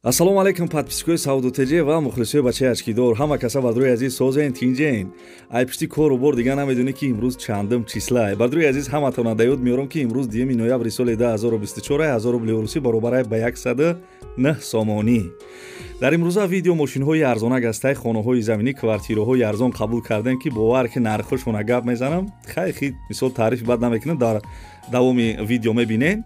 Ассалому алайкум подписчикои Савдо ТЖ ва мухлисои бачаи очкидор. Ҳама каса бардрои азиз созен тинҷен. Ай пишти кору бор дига намедонӣ ки имрӯз чандум числа. Бардрои азиз ҳаматона даёд меорам ки имрӯз 2 ноябри соли 2024 1000 рубли русӣ баробар ба 109 сомонӣ. Дар имрӯза видео мошинҳои арзона гастай хонаҳои заминӣ квартираҳои арзон қабул кардем ки бовар ки нархҳошона гап мезанам. Хай хи мисол таъриф бад намекунам, дар давоми видео мебинем.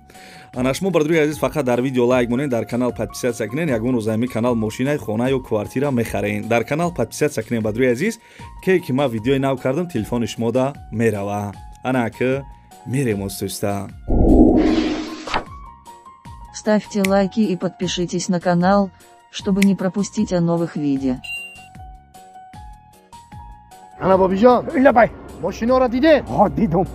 Ана шумо бардрои азиз фақат дар видео лайк монед, дар канал подписаться кунед, ягон рӯз ами канал мошинаи хона ё квартира мехарен. Дар канал подписаться кунед бардрои азиз, ке ки ма видеои нав кардам телефони шумода мерава. Ана ки мерем остуста. Ставьте лайки и подпишитесь на канал, чтобы не пропустить о новых видео. Ана бобиҷон, лабай, мошиноро дидед? Ҳа, дидум.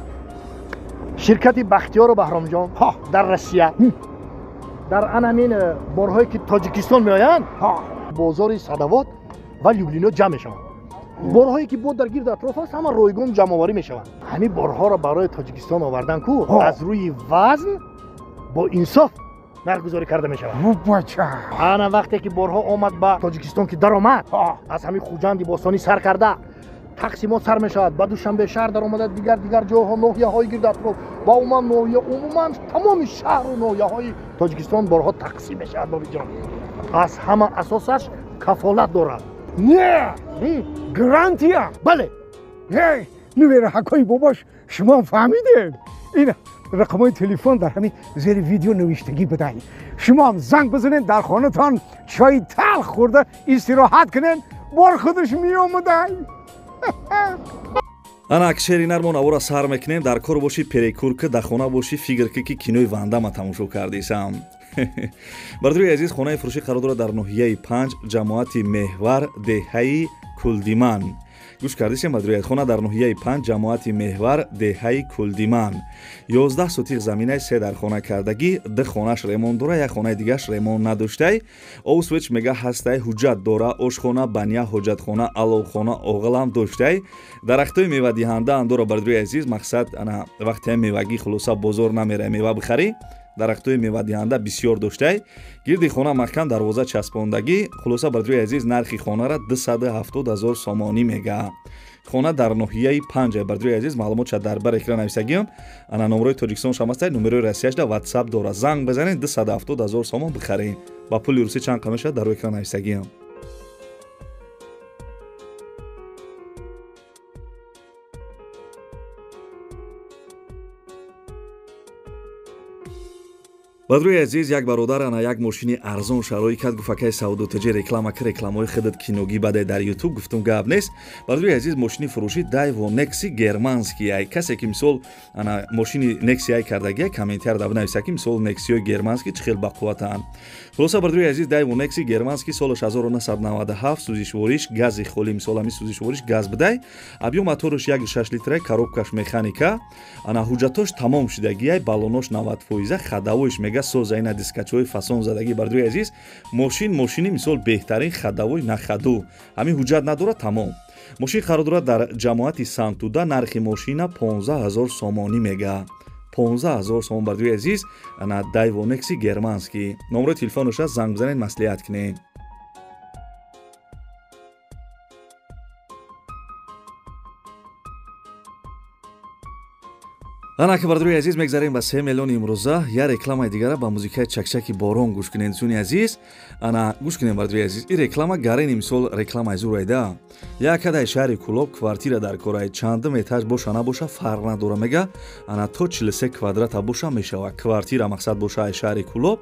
Ширкати Бахтиёру Баҳромҷон дар Россия дар анамин борҳое ки Тоҷикистон меоянд, бозори Садовод ва Люблино ҷамъ мешаванд. Борҳое ки бо дар гирду атроф аст, ҳама ройгон ҷамъоварӣ мешаванд. Ҳамин борҳоро барои Тоҷикистон овардан ку аз рӯи вазн бо инсоф нархгузорӣ карда мешавад. Ана вақте ки борҳо омад ба Тоҷикистон ки даромад, аз ҳамин Хуҷанди бостонӣ сар карда тақсимот сар мешавад, ба Душанбе шаҳр даромада, дигар дигар ҷойҳо, ноҳияҳои гирду атроф ва умуман ноҳия, умуман тамоми шаҳру ноҳияҳои Тоҷикистон борҳо тақсим мешавад. Бобиҷон, аз ҳама асосаш кафолат дорад. Не, гарантия. Бале. Нувераҳакои бобош, шумо фаҳмидем. Ин рақамҳои телефон дар ҳамин зери видео навиштагӣ бидаҳед. Шумоам занг бизанед, дар хонатон чойи талх хӯрда истироҳат кунед, бор худаш меомадай. Ана акшери нармо навора сар мекунем. Дар кор бошӣ перекур ки, дар хона бошӣ фигр ки, ки кинои Вандама тамошо кардисам. Бардрои азиз, хонаи фурӯшӣ қарор дорад дар ноҳияи 5, ҷамоати Меҳвар, деҳаи Кулдиман. Гӯш кардисем бардрои, хона дар ноҳияи 5, ҷамоати Меҳвар, деҳаи Кулдиман. 11 сотиқ заминаи, се дар хона кардагӣ, ду хонаш ремон дора, як хонаи дигаш ремон надоштай. Овсвеч мега ҳастай, ҳуҷҷат дора, ошхона, баня, ҳоҷатхона, аловхона, оғилам доштай. Дарахтои мевадиҳандаам дора бардрои азиз. Мақсад ана вақте мевагӣ хулоса бозор намерай мева бихарӣ, дарахтои мевадиҳанда бисёр доштай. Гирди хона маҳкам дарвоза часпондагӣ. Хулоса бардрои азиз, нархи хонара 270 000 сомонӣ мега. Хона дар ноҳияи 5 бардрои азиз, маълумотша дар бар экран нависагиам. Ана номерои Тоҷикистон шам ҳастай, номерои Россияшда WhatsApp дора. Занг бизанед, 270 000 сомон бихаред. Ба пули русӣ чанд қа мешавад дар экран нависагиам. Бадрои азиз, як бародар ана як мошини арзон шароӣ кард, гуфт акай Савдо ТЖ реклама ки, рекламаҳои худат киногӣ бадай дар YouTube. Гуфтум гап нест. Бадрои азиз, мошини фурӯшӣ Дайво Некси германский ай. Касе ки мисол ана мошини Некси ай кардагия, комментар да бинависа ки мисол Нексиҳои германский чӣ хел бақувватанд. Хулоса бадрои азиз, Дайво Некси германский солаш 1997, сӯзишвориш гази холӣ, мисол ҳамин сӯзишвориш газ бидай. Объём мотораш 1,6 литра, коробкаш механика. Ана ҳуҷҷатош тамом шудагиай, баллонош 90%, ходовойш мега соза, ина дискачҳои фасон задагӣ. Бардрои азиз, мошин мошини мисол беҳтарин ходовой на ходу, ҳамин ҳуҷҷат надорад, тамом. Мошин қарор дорад дар ҷамоати Сантуда, нархи мошина 15 000 сомонӣ мега. 15 000 сомон бардрои азиз, ана Дайво Некси германский. Номерои телефонаш аст, занг бизанед, маслиҳат кунед. Ана ки бардрои азиз, мегзарем ба 3 миллион имрӯза. Я рекламаи дигара ба музикаи чакчаки борон гӯш кунед, дӯстони азиз. Ана гӯш кунед бардрои азиз, ин реклама гарени мисол рекламаи зурайда. Як кадаи шаҳри Кулоб квартира дар кораи, чандум этаж боша набоша фарқ надора мега. Ана то 43 квадрата боша мешава. Квартира мақсад боша ай шаҳри Кулоб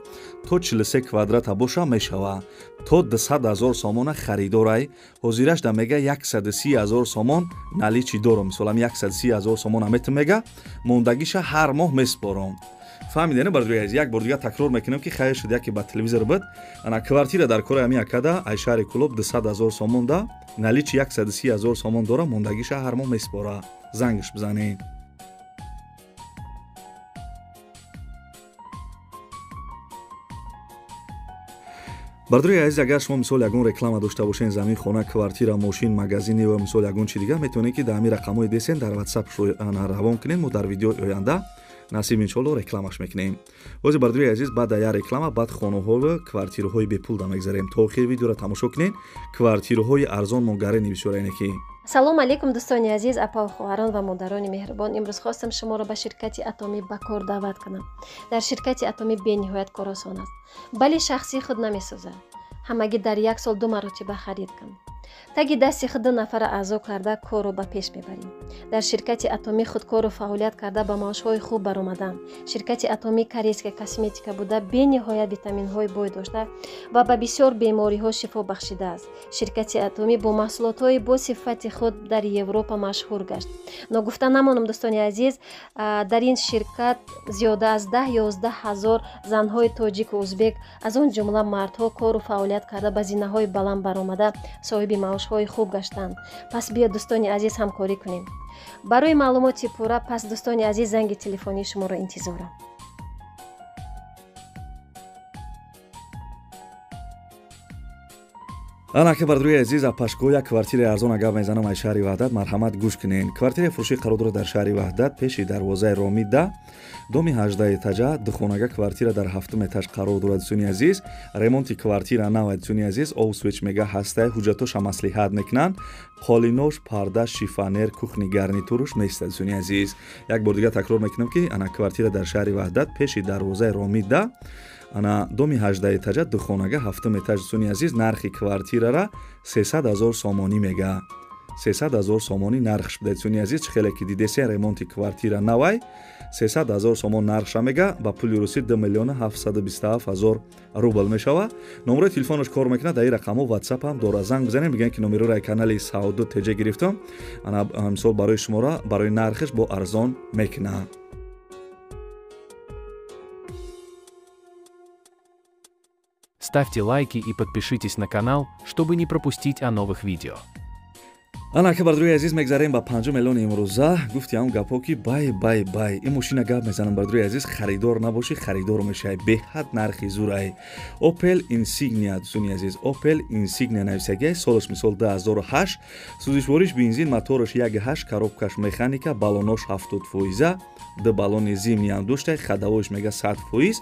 то 43 квадрата боша мешава. То 200 000 сомона харидорай. Ҳозираш да мега 130 000 сомон наличи дорам. Мисол ам 130 000 сомона метам мега. Мондагиша ҳар моҳ меспорам. Фаҳмидед, бардрои азиз, як бор дигар такрор мекунам ки хайр шуд яке ба телевизор буд. Ана квартира дар кораи ҳамин акада ай шаҳри Кулоб 200 000 сомон да наличи 130 000 сомон дора, мондагиша ҳар моҳ меспора. Зангш бизанед. Бардрои азиз, агар шумо мисол ягон реклама дошта бошед, замин, хона, квартира, мошин, магазин ё мисол ягон чи дигар, метавонед ки дар ҳамин рақамҳои десен дар WhatsApp равон кунед. Мо дар видеои оянда Насиб иншолло рекламаш мекунем. Бози бардори азиз, баъд я реклама, баъд хонаҳо квартираҳои бепул да мегзарем. То охири видеоро тамошо кунед. Квартираҳои арзон монгаре бисёр айне ки. Салом алейкум, дӯстони азиз, апаву хоҳарон ва модарони меҳрубон. Имрӯз хостам шуморо ба ширкати Атомӣ ба кор даъват кунам. Дар ширкати Атомӣ бениҳоят кор осон аст, бале, шахсии худ намесӯзад. Ҳамагӣ дар як сол ду маротиба харид кун. Таги дасти худ ду нафара аъзо карда, корро ба пеш мебарем. Дар ширкати Атомӣ худкору фаъолият карда, ба маошҳои хуб баромадам. Ширкати Атомӣ корейская косметика буда, бениҳоят витаминҳои бой дошта ва ба бисёр бемориҳо шифо бахшидааст. Ширкати Атомӣ бо маҳсулотҳои бо сифати худ дар Европа машҳур гашт. Ногуфта намонам, дӯстони азиз, дар ин ширкат зиёда аз 10-11 ҳазор занҳои тоҷику узбек, аз он ҷумла мардҳо, кору фаъолият карда, ба зинаҳои баланд баромада, соҳиби маошҳои хуб гаштанд. Пас биё, дӯстони азиз, ҳамкорӣ кунем. Барои маълумоти пурра, пас, дӯстони азиз, занги телефонии шуморо интизорам. Анака, бардорои азиз, апашко, як квартираи арзон гап мезанам аз шаҳри Ваҳдат. Марҳамат, гӯш кунен. Квартираи фурӯшӣ қарор дорад дар шаҳри Ваҳдат, пеши дарвозаи Ромида, доми 18 этажа, духонага квартира дар ҳафтум этаж қарор дорад. Дӯстони азиз, ремонти квартира нава. Дӯстони азиз, об, свет мега ҳастай, ҳуҷҷатоша маслиҳат мекунанд, қолинош, парда, шифоньер, кухни гарнитуруш места. Дӯстони азиз, як бор дигар такрор мекунам, ки ана квартира дар шаҳри Ваҳдат, пеши дарвозаи Ромида, ана доми 18 этажа, духонага, ҳафтум этаж. Дӯстони азиз, нархи квартирара 300 000 сомонӣ мега, 300 000 сомонӣ нархш буда. Дӯстони азиз, чӣ хеле ки дидесе, ремонти квартира навай, 300 000 сомон нархша мега, ба пули русӣ 2 миллиона 727 ҳазор рубл мешава. Номерои телефонаш кор мекунад, дар ин рақамҳо ватсап ҳам дорад. Занг бизанем, бигӯем, ки номероро канали Савдо ТЖ гирифтам. Ана мисол барои шуморо барои нархаш бо арзон мекунад. Ставьте лайки и подпишитесь на канал, чтобы не пропустить о новых видео. Анака, бардорои азиз, мегзарем ба панҷум эълони имрӯза. Гуфти ҳам гапҳо, ки бай, бай, бай, ин мошина гап мезанам. Бардорои азиз, харидор набошӣ, харидор мешавӣ. Беҳад нархи зурай. Opel Insignia, дӯстони азиз, Opel Insignia нависагиай, солаш мисол 2008, сӯзишвориш бензин, мотораш 1,8, коробкаш механика, баллонош 70 фоиза, ду баллони зимний ам доштай, ходовойш мега 100 фоиз,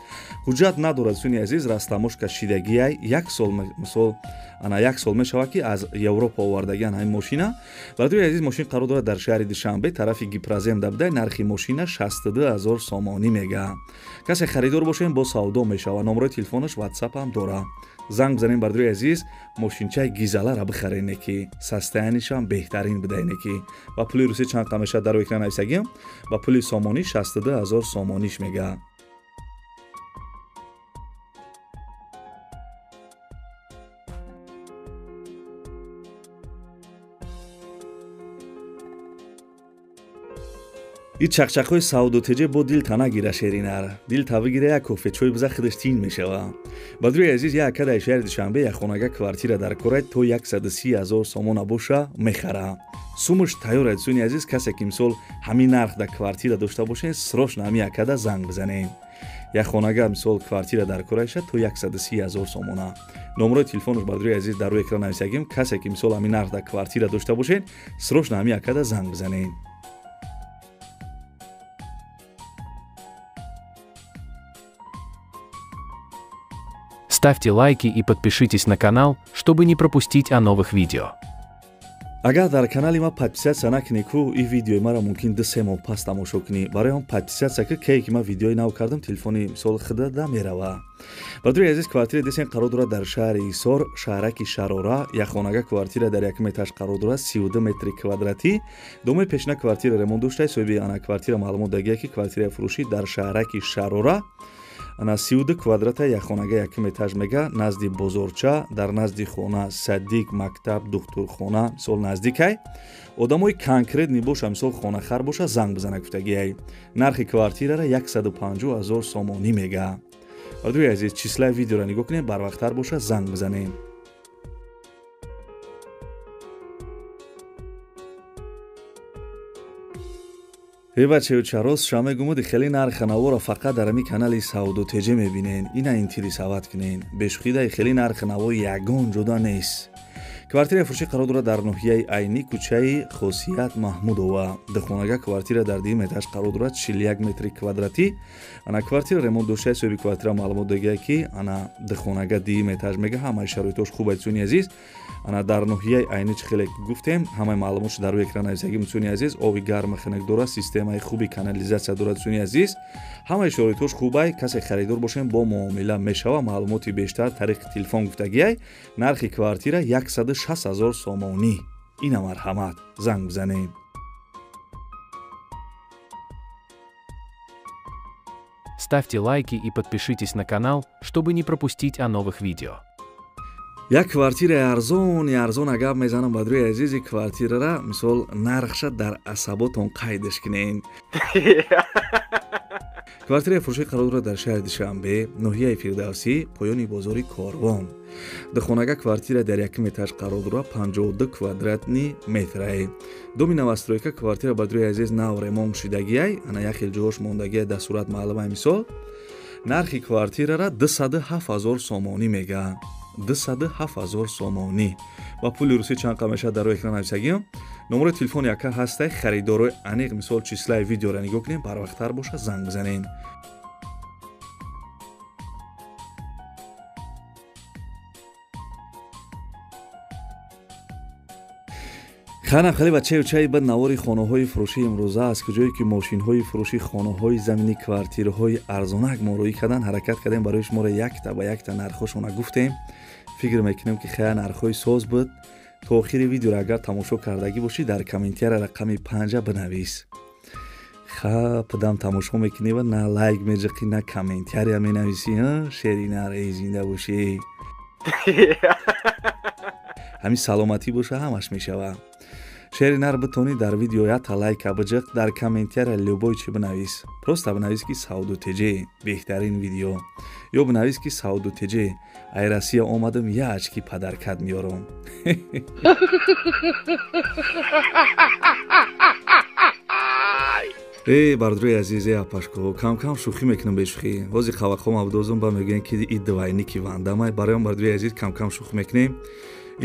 ҳуҷҷат надорад. Дӯстони азиз, растаможка шидагиай, як сол, мисол, ана як сол мешавад, ки аз Европа овардагиан ҳамин мошина. Бардори азиз, мошин қарор дорад дар шаҳри Душанбе, тарафи Гипрозем дабдай. Нархи мошина 62 ҳазор сомонӣ мега. Касе харидор бошем, бо савдо мешавад. Номерои телефонаш ватсап ҳам дорад, занг бизанем. Бардори азиз, мошинчаи гизалара бихарене, ки состояниешам беҳтарин будайне, ки ба пули русӣ чанд қа мешавад, дар экран нависагиам. Ба пули сомонӣ 62 ҳазор сомониш мега. И чақчақҳои Савдотеҷе бо дил та нагира, шеринар дил та бигира, як кофе чой биза, худаш тин мешава. Бардори азиз, як акадаи шаҳри Душанбе якхонага квартира дар корай, то 130 ҳазор сомона боша, мехара. Сумуш тайёр. Дӯстони азиз, касе ки мисол ҳамин нарх дар квартира дошта бошед, срочно ҳамин акада занг бизанем. Якхонага мисол квартира дар корайша то 130 ҳазор сомона. Номерои телефонаш, бардори азиз, дар рӯи экран нависагим. Касе ки мисол ҳамин нарх дар квартира дошта бошед, срочно ҳамин акада занг бизанед. Ставьте лайки и подпишитесь на канал, чтобы не пропустить о новых видео. Агар дар канали ма подписаться накунӣ ку, ин видеои маро мумкин 2-3 моҳ пас тамошо кунӣ. Барои он подписаться ки, кае ки ман видеои нав кардам, телефони мисол худада мерава. Бардори азиз, квартираи десен қарор дорад дар шаҳри Ҳисор, шаҳраки Шарора, якхонага квартира дар якум этаж қарор дорад, 32 метри квадратӣ. Домои пешина квартира ремонт доштай. Соҳиби ана квартира маълумот дагия, ки квартираи фурӯшӣ дар шаҳраки Шарора, ана 32 квадрата, якхонага, якум этаж мега, назди бозорча, дар назди хона садик, мактаб, духтурхона мисол наздикай. Одамои конкретный боша, мисол хонахар боша, занг бизана гуфтагиай. Нархи квартирара 150 ҳазор сомонӣ мега. Бардори азиз, числаи видеоро нигоҳ кунем, барвақттар боша, занг бизанем. Э бачаюча, рост ша мегумуди, хеле нарха наворо фақат дар ами канали Савдо ТЖ мебинен. Ина интересовать кунен, бешухидаи хеле нархи наво ягон ҷуда нест. Квартираи фурӯшӣ қарор дорад дар ноҳияи Айнӣ, кӯчаи Хосият Маҳмудова. Духонага квартира дар дуюм этаж қарор дорад, 41 метри квадратӣ. Ана квартира ремонт доштаи, соҳиби квартира маълумот додагия, ки ана духонага дуюм этаж мега, ҳамаи шароитош хуб аст, дӯстони азиз. Ана дар ноҳияи Айнӣ чӣ хеле гуфтем, ҳамаи маълумотш дар рӯи экран нависагӣ, дӯстони азиз. Оби гарми хунук дорад, системаи хуби канализатсия дорад, дӯстони азиз. Ҳамаи шароитош хубай, касе харидор бошем, бо муомила мешава. Маълумоти бештар тариқи телефон гуфтагиай. Нархи квартира 160 000 сомонӣ. Ина марҳамат, занг бизанед. Ставьте лайки и подпишитесь на канал, чтобы не пропустить о новых видео. Як квартираи арзони арзона гап мезанам, бадруи азизи. Квартирара мисол нархша дар асаботон қайдаш кунен. Квартираи фурӯшӣ қарор дорад дар шаҳри Душанбе, ноҳияи Фирдавсӣ, поёни бозори Корвон. Духонага квартира дар якум этаж қарор дорад, 52 квадратный метрае. Доми новостройка квартира, бадруи азиз, нав ремонт шудагиай, ана як хел ҷоҳош мондагиай, дар сурат маълумай. Мисол нархи квартирара 207 000 сомонӣ мега, 207 000 сомонӣ. Ба пули русӣ чанд қа мешавад, дар рӯи экран нависагиам. Номерои телефони яка ҳастай, харидорои аниқ мисол числаи видеоро нигоҳ кунем, барвақттар боша занг бизанед. Ханам хеле бачаю чай ба навори хонаҳои фурӯшии имрӯза, аз куҷое ки мошинҳои фурӯшӣ, хонаҳои заминӣ, квартираҳои арзонак мо рӯӣ кардан, ҳаракат кардем барои шуморо якта ба якта нархҳошона гуфтем. Фикр мекунем, ки хая нархҳои соз буд. То охири видеоро агар тамошо кардагӣ бошӣ, дар комментария рақами 5 бинавис. Ха пидам тамошо мекунӣ ва на лайк меҷиқӣ, на комментария менависӣ, шери наре, зинда бошӣ. Ҳамин саломатӣ боша, ҳамаш мешава. Шери нар битонӣ дар видео якта лайка биҷиқ, дар комментария любой чӣ бинавис. Просто бинавис, ки Савду ТЖ беҳтарин видео, ё бинавис, ки Савду ТЖ, ай Россия омадам, як очки подаркат меёрам. Э бардрои азиз, э апашко, кам-кам шӯхӣ мекунам, бешӯхӣ. Ҳозир қавақҳо мабдозум ба мегӯянд, ки и двойники Вандамай. Бароям бардрои азиз кам-кам шӯхӣ мекунем.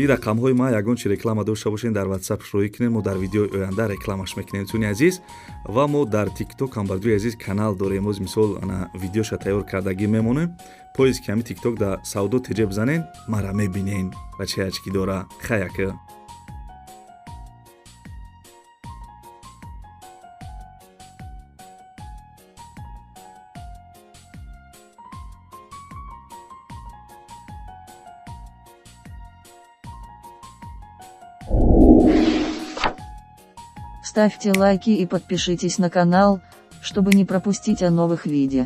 Ин рақамҳои ма, ягон чи реклама дошта бошем, дар ватсап роӣ кунем, мо дар видеои оянда рекламаш мекунем, дӯстони азиз. Ва мо дар Тикток ҳам, бардрои азиз, канал дорем. Оз мисол ана видеоша тайёр кардагӣ мемонем. Поиск ҳами Тикток да Савдо ТЖ бизанен, мара мебинен. Бачаи очки дора хаяка. Ставьте лайки и подпишитесь на канал, чтобы не пропустить о новых видео.